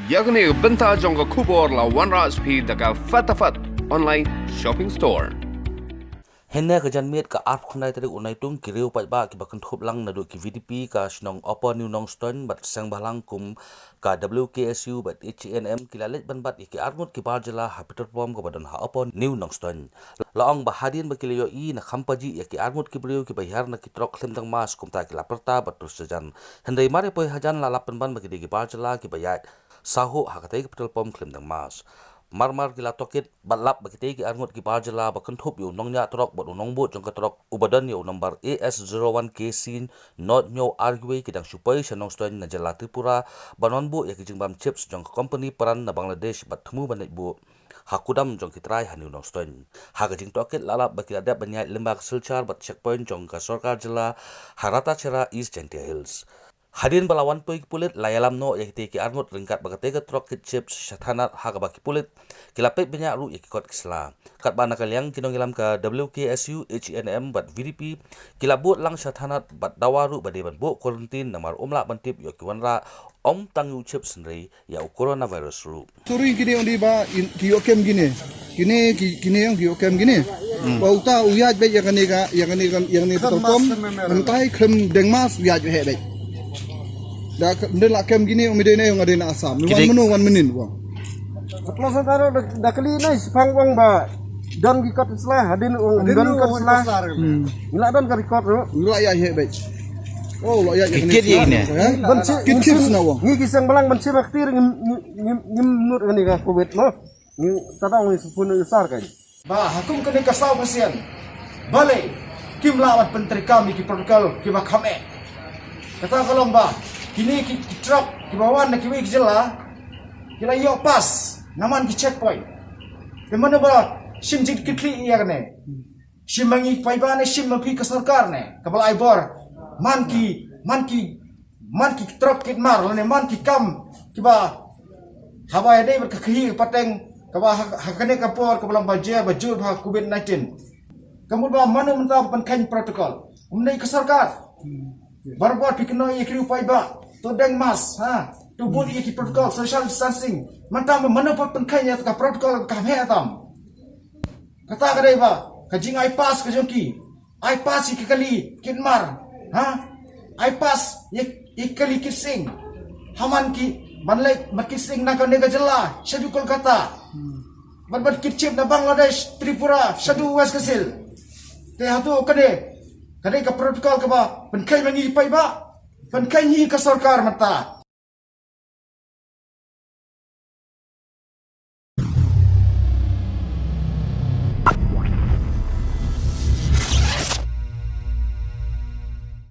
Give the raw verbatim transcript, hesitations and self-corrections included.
Ïa kane ka bynta jong ka khubor la wanrah sha phi da ka Fatafat Online Shopping Store. Hynne ka janmiet ka arphew khyndai tarik u Naitung, ki riew paidbah kiba kynthup lang naduh ki V D P ka shnong Upper New Nongstoiñ bad seng bhalang kum ka W K S U bad H A N M ki la leit ban bat ïa ki arngut ki bar jylla ha petrol pump kaba don ha Upper New Nongstoiñ. La ong ba hadien ba ki la ïohi na kham pajih ïa ki arngut ki briew kiba hiar na ki trok khlem dang mask, kumta ki la pyrta bad tur sha jan. Hynrei mar ïa poi hajan la lap pynban ba ki dei ki bar jylla kiba ïaid sahuh ha katei ka petrol pump khlem dang mask. Mar mar ki la tohkit bad lap ba kitei ki arngut ki bar jylla ba kynthup ïa u nongñiah trok bad u nongbud jong ka trok uba don ïa u nombar A S zero one K C nought hynñiew ar wei ki dang shu poi sha Nongstoiñ na jylla Tripura ban wan buh ïa ki jingbam chips jong ka kompani Pran na Bangladesh bad thmu ban leit buh ha kudam jong ki trai ha New Nongstoiñ. Ha ka jingtohkit la lap ba ki la dep ban ïaid lyngba ka Silchar bad checkpoint jong ka sorkar jylla ha Ratacherra, East Jaintia Hills. Hadien ba la wan poi ki pulit, la ïalam noh ïa kitei ki arngut ryngkat ba katei ka trok kit chips sha thanat, ha kaba ki pulit ki la peit bniah ruh ïa ki kot ki sla. Katba na ka liang ki nongïalam ka W K S U, H A N M bad V D P ki la bud lang sha thanat bad dawa ruh ba dei ban buh quarantine namar ym lah ban tip ïa ki wanrah ym tang ïa u chips hynrei ïa u coronavirus ruh. Sorry, kine ong di ba in, ki ïoh kem kine. Kine ki, kine ong ki ïoh kem kine. Hmm. Ba uta u ïaid beit ïa kane ka, ïa kane ka, ïa kane ka telkom. Myntai khlem deng mask u ïaid beit. Da ka, ym dei la kem kine, ong mi dei na ong dei na Assam. Wan mano wan mynnin wang. Plus antara da, da kali na sipang wang ba don ki kot sla, hadien ong don kot sla. Hmm. Ngi la don ka record ruh. Ngi la ïaid beit. Oh, la ïaid kit ïa kine. Ban chi, kit kit na wang. Ngi ki seng bhalang ban chi baktir ngim, ngim, ngim, ngim mut kane ka covid mo. Ngi tata ngi sempurna ngi sar kan. Ba ha kum kane ka saw percent. Balei kim lah ban pyntreikam ïa ki protocol kiba kham eh. Kata ka long ba kine ki, ki trok kiba wan na kiwei ki jylla ki la ïoh pass na man ki checkpoint. Te mano ba shim jingkitkhlieh ïa kane. Shim ma ngi paidbah ne shim ma phi ka sorkar ne kaba la ai bor. Man ki, man ki, man ki trok kit mar lane man ki kam kiba haba ïadei bad ka khyllipmat pateng kaba ha, ha kane ka por kaba long ba jia ba jur ba covid nineteen. Ka mut ba mano mynta ba pynkheiñ protocol. Ym dei ka sorkar. Barabor phi kynnoh ïa ki riew paidbah. To deng mask, ha. To bud ïa ki protocol social distancing. Mynta ba mano ba pynkheiñ ïa ka protocol ka heh tam. Kata ka dei ba ka jingai pass ka jong ki. Ai pass ïa ki kali kit mar. Ha? Ai pass ïa, ïa ki kali kit sing. Ha man ki ban leit ban kit sing na kane ka jylla, shaduh Kolkata. Ban ban kit chip na Bangladesh, Tripura, shaduh West Khasi Hills. Te hato kane, kane ka protocol kaba pynkheiñ ma ngi paidbah, pynkheiñ hi ka sorkar mynta.